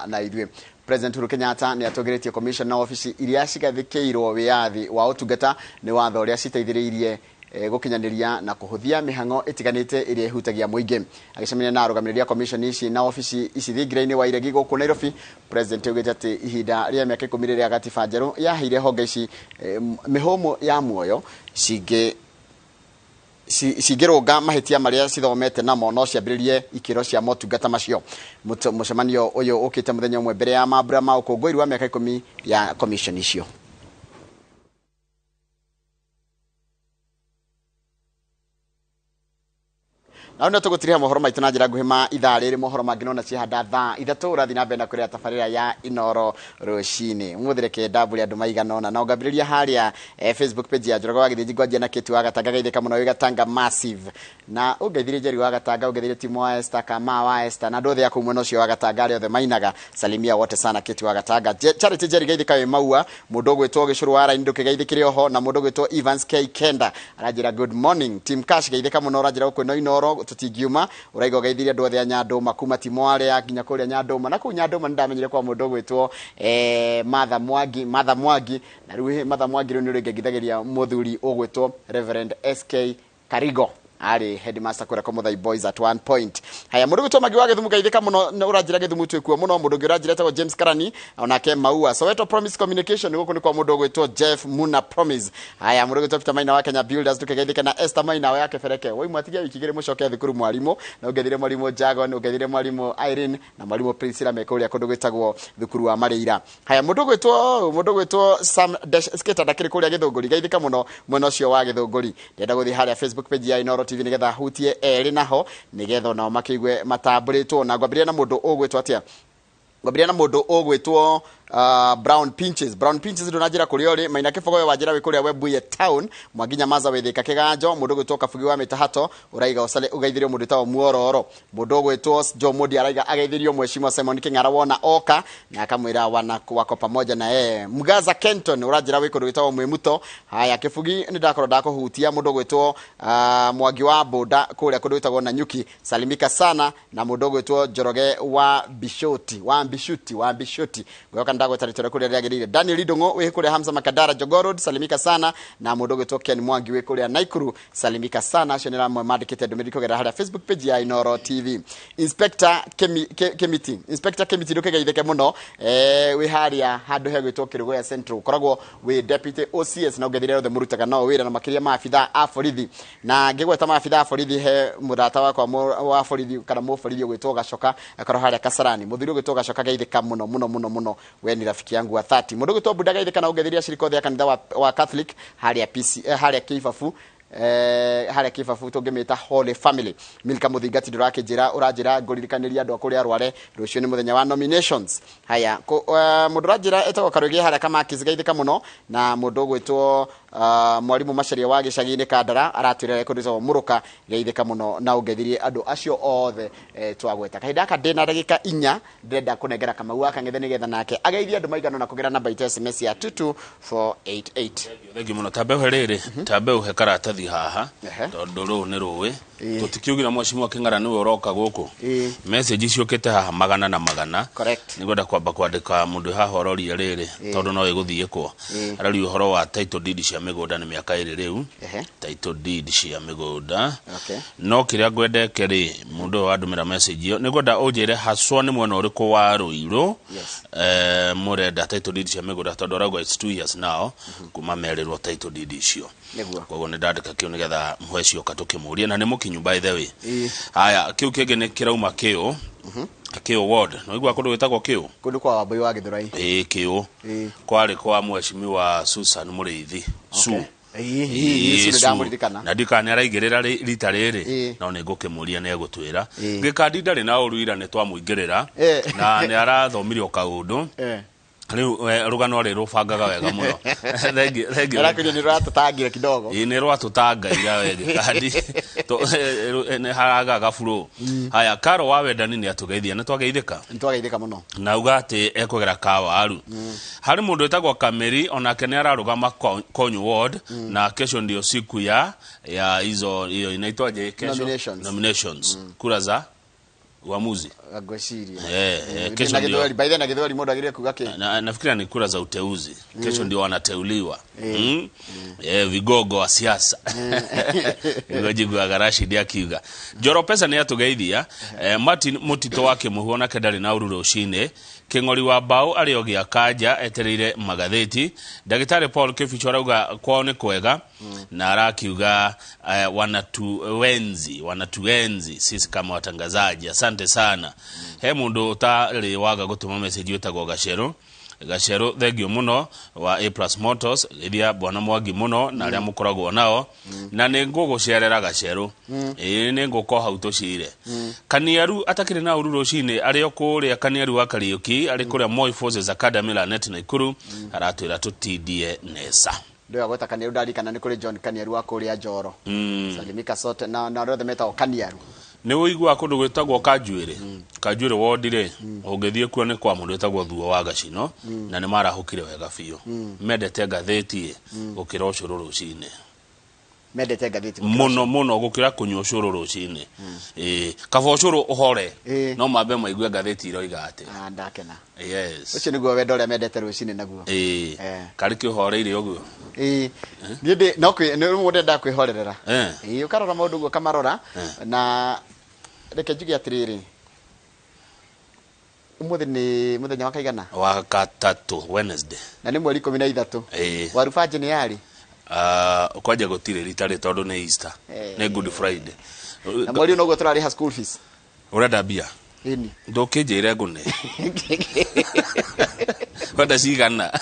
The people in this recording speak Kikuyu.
Na ithuĩ President Uhuru Kenyatta nĩ atũgĩrĩtie commission na obici iria cigathĩkĩirwo wĩyathi wa ũtungata nĩ watho ũrĩa citeithĩrĩirie gũkinyanĩria na kũhũthia mĩhang'o ĩtiganĩte ĩrĩa ĩhutagia mũingĩ. Agĩcemania na arũgamĩrĩri a commission ici na obici ici thingira-inĩ wa iregi gũkũ Nairobi, President augĩte atĩ ihinda rĩa mĩaka 10 rĩrĩa gatiba njerũ yaheire honge ici mĩhũmũ ya muoyo cingĩ cingĩrũnga mahĩtia marĩa cithomete namo no ciambĩrĩrie ikĩro cia motungata macio. Mũcemanio ũyũ ũkĩte mũthenya ũmwe mbere ya mambura ma ũkũngũĩri wa mĩaka 10 ya commission icio. Na nĩ tũgũtiriha mohoro maitũ na njĩra nguhĩ ma ithaa rĩrĩ. Mohoro mangĩ nona ciahanda thaa 3 ũrathiĩ na mbere na kũrĩa tabarĩra ya Inoro rũcinĩ. Ũmũthĩ reke ndambũre andũ maigana ũna na ngambĩrĩria harĩa Facebook page ya Njoroge wa Gĩthĩnji, ngwanjia na Kĩtu wa Gatanga geithĩka mũno wĩ Gatanga Massive, na ũngeithirie Njeri wa Gatanga, ũngeithirie Timo wa Esther, Kama wa Esther na andũ othe a kũu mwena ũcio wa Gatanga arĩa othe mainaga, salimia wote sana Kĩtu wa Gatanga. Charity Njeri geithĩka wĩ Maua, mũndũ ũgwĩtwo Gĩcũrũ wa Raini ndũkĩgeithĩkĩre oho, na mũndũ ũgwĩtwo Evans K Kenda aranjĩra good morning. Team Cash geithĩka mũno, ũranjĩra gũkũ ĩno Inoro tũtingiuma, ũraiga ũgeithirie andũ othe a Nyandũma kuma Timo arĩa nginya kũrĩa Nyandũma, na kũu Nyandũma nĩndamenyire kwa mũndũ ũgwĩtwo Martha Mwangi, Martha Mwangi, na rĩu Martha Mwangi rĩu nĩ ũrĩngengithagĩria mũthuri ũgwĩtwo Reverend SK Karigo, arĩ headmaster kũrĩa Komothai Boys at one point. Haya, mũndũ gwĩtwo Magi wa Gĩthumu geithĩka mũno, na ũranjĩra Gĩthumu twĩkuo mũno. Mũndũ ũngĩ ũranjĩra etagwo James Karani, onake Maua. Soweto Promise Communication, gũkũ nĩ kwa mũndũ ũgwĩtwo Jeff Muna Promise. Haya, mũndũ ũgwĩtwo Peter Maina wa Kenya Builders ndũkĩgeithĩke, na Esther Maina wa Kebereke. Woi mwatigia wiki 2 mũcoke thukuru mwarimũ, na ũngethire mwarimũ Jagon, ũngethire mwarimũ Irene na mwarimũ Priscilla me kũrĩa kũndũ gwĩtagwo thukuru wa Marĩira. Haya, mũndũ ũgwĩtwo Sam Dash Skater ndakĩrĩ kũrĩa Gĩthũngũri, geithĩka mũno mwena ũcio wa Gĩthũngũri. Ndĩrenda gũthiĩ harĩa Facebook page ya Inoro TV nĩgetha hutie erĩ naho nĩgetha onao makĩigue matambũrĩtwo, na ngwambĩrĩria na mũndũ ũgwĩtwo atĩa? Ngwambĩrĩria na mũndũ ũgwĩtwo Brown Pinches. Brown Pinches ndũnanjĩra kũrĩa ũrĩ. Maina Kĩbogoyo wanjĩra wĩ kũrĩa Webuye Town. Mwangi Nyamaza wĩ Thĩka Kĩganjo. Mũndũ ũgwĩtwo Kabugi wa Mĩtahato ũraiga ũcale ũgeithĩrio mũndũ wĩtagwo Muororo. Mũndũ ũgwĩtwo Joe Modi araiga ageithĩrio Mheshimiwa Simon Kĩng'ara wona oka na akamwĩra wana wako pamoja na yeye. Mgaza Kenton ũranjĩra wĩ kũndũ gwĩtagwo Mwĩmuto. Haya, Kĩbugi nĩ ndakorwo ndakũhutia. Mũndũ ũgwĩtwo Mwangi wa Bũnda kũrĩa kũndũ gwĩtagwo Nanyuki, salimika sana. Na mũndũ ũgwĩtwo Njoroge wa Bishoti, wa Bishuti, wa Bishuti, ngwĩhoka ndagweta rĩtwa kũrĩa rĩagĩrĩire. Daniel Idong'o wĩ kũrĩa Hamza Makadara Jogoo Road, salimika sana. Na mũndũ ũgwĩtwo Ken Mwangi wĩ kũrĩa Naikuru, salimika sana. Acio nĩ amwe mandĩkĩte ndũmĩrĩri kũgerera harĩa Facebook page ya Inoro TV. Inspector Kemiti, Inspector Kemiti ndũkĩgeithĩke mũno, wĩ harĩa handũ hegwĩtwo Kĩrũgũya Central, ũkoragwo wĩ deputy OCS na ũngethire othe mũrutaga nao wĩra na makĩria maabithaa a borithi. Na ngĩgweta maabithaa a borithi, he mũrata wakwa wa borithi kana mũborithi ũgwĩtwo Gacoka akorwo harĩa Kasarani. Mũthuri ũgwĩtwo Gacoka geithĩka mũno mũno mũno mũno, we ni rafiki yangu wa 30. Mũndũ ũgwĩtwo Buda geithĩka na ũngethirie acirika othe a kanitha wa Catholic harĩa PC, harĩa Kĩbabu, harĩa Kĩbabu tũngĩmĩta Holy Family. Milka Mũthingati ndũrakĩnjĩra, ũranjĩra ngũririkanĩria andũ a kũrĩa Rware rũciũ nĩ mũthenya wa nominations. Haya, mũndũ ũranjĩra etagwo Karũgĩ harĩa Kamakis geithĩka mũno. Na mũndũ ũgwĩtwo mwarimũ Macharia wa gĩcagi-inĩ Kandara aratwĩra kũndũ gwĩtagwo Mũrũka geithĩka mũno na ũngethirie andũ acio othe twagweta. Kahinda gaka ndĩna ndagĩka 4 ndĩrenda kũnengera Kamau wa Kang'ethe nĩgetha nake ageithie andũ maigana ũna kũgerera namba itũ SMS ya 22488. Thengiũ mũno. Tambe ũhe rĩrĩ, tambe ũhe karatathi haha, tondũ rũũ nĩ rũĩ. Tũtikiugire Mheshimiwa Kĩng'ara nĩwe ũroka gũkũ. Message ciũkĩte haha magana na magana. Nĩngwenda kwamba kwandĩka mũndũ haha ũroria rĩrĩ, tondũ no ĩgũthiĩ kwa. Aroria ũhoro wa title deed cia mĩgũnda nĩ mĩaka 2 rĩu. Title deed cia mĩgũnda. No kĩrĩa ngwendeke rĩ, mũndũ ũyũ wandũmĩra message ĩyo, nĩngwenda ũnjĩre haswa nĩ mwena ũrĩkũ wa Ruiru, mũrenda title deed cia mĩgũnda, tondũ arauga it's 2 years now kuma merĩrwo title deed icio. Koguo nĩ ndandĩka kĩu nĩgetha mũhe cioka tũkĩmũrie, na nĩ mũkinyu by the way. Haya, kĩu kĩngĩ nĩ kĩrauma Kĩũ. Kĩũ ward. No igua kũndũ gwĩtagwo Kĩũ? Kũndũ kwa Wambui wa Gĩthũrai. Ĩĩ, Kĩũ. Kwarĩ kwa Mheshimiwa Susan Mũrĩithi. Su. Ĩĩ, Su ndamũririkana. Na ndikana nĩ araigĩrĩra rita rĩrĩ, no nĩ ngũkĩmũria nĩ egũtwĩra. Gĩkandi ndarĩ na ũru ira nĩ twamũingĩrĩra, na nĩ arathomire o kaũndũ. Rĩu rũgano rĩ rũbangaga wega mũno. Thengiũ, thengiũ. Arakĩria nĩ rũratũtangira kidogo. Ĩĩ, nĩ rwatũtangaira we gĩkandi. Nĩ haragaga buru. Haya, Karo wa Wendani nĩ atũgeithia, nĩ twageithĩka? Nĩ twageithĩka mũno. Na auga atĩ ekũgera kawaru. Harĩ mũndũ wĩtagwo Kameri, onake nĩ ararũgama Konyu Ward, na kesho ndio siku ya hizo, hiyo inaitwaje kesho? Nominations. Nominations. Kura za? Uamuzi. Ngwĩciria. Kesho na ndio. Gĩthweri, by the way, na Gĩthweri mũndũ agĩrĩire kuga kĩ? Nafikiria ni kura za uteuzi. Kesho ndio wanateuliwa. Vigogo wa siasa. Nĩguo njiguaga Rashid akiuga. Njoro Pesa nĩ atũgeithia. Martin Mũtito wa Kĩmũhu onake ndarĩ na ũru rũcinĩ. Kĩng'ori wa mbaũ arĩ o gĩa kanja etereire magathĩti. Ndagĩtarĩ Paul Kĩbicho arauga kwao nĩ kwega na arakiuga wanatuenzi, wanatuenzi sisi kama watangazaji, asante sana. He mũndũ ũtarĩ waga gũtũma message wĩtagwo Gacerũ. Gacerũ, thengio mũno wa A Plus Motors, geithia bwana Mwangi mũno na arĩa mũkoragwo nao, na nĩ ngũgũcerera Gacerũ. Ĩĩ, nĩ ngũka hau tũcire. Kaniaru atakĩrĩ na ũru rũcinĩ, arĩ o kũrĩa Kaniaru wa Kariũki, arĩ kũrĩa Moi Forces Academy Lanet Naikuru, aratwĩra tũtindie nesa. Ndio agweta Kaniaru, ndarikana nĩ kũrĩ John Kaniaru wa kũrĩa Njoro. Salimika sote na arĩa othe metagwo Kaniaru. Nĩ ũiguaga kũndũ gwĩtagwo Kanjuĩrĩ? Kanjuĩrĩ wondi rĩ, ũngĩthiĩ kuo nĩ kwa mũndũ wĩtagwo Thuo wa Gacino, na nĩ marahũkire wega biũ. Mendete ngathĩti gũkĩra ũcũrũ rũcinĩ. Mendete ngathĩti mũno mũno gũkĩra kũnyua ũcũrũ rũcinĩ. Ĩĩ, kaba ũcũrũ ũhore, no mambe maigue ngathĩti iroiga atĩ. Ah, ndakena. Yes. Ũcio nĩguo wendo ũrĩa mendete rũcinĩ naguo. Ĩĩ. Karĩ kĩhoreire ũguo. Ĩĩ. Niĩ ndĩ no kwĩ nĩ mũndũ endaga kwĩhorerera. Ĩĩ, ũkarora maũndũ ũguo ũkamarora, na reke njuge atĩrĩrĩ, ũmũthĩ nĩ mũthenya wa kaigana? Wa gatatũ, Wednesday. Na nĩ mweri 13. Ĩĩ. Warubanji nĩ yarĩ? Kwanja gũtirĩ rita rĩ tondũ nĩ Easter. Nĩ Good Friday. Na mweri ũyũ noguo tũrarĩha school fees. Ũrenda mbia? Ĩni. Ndũkĩnjĩre ngũne. Wenda cigana?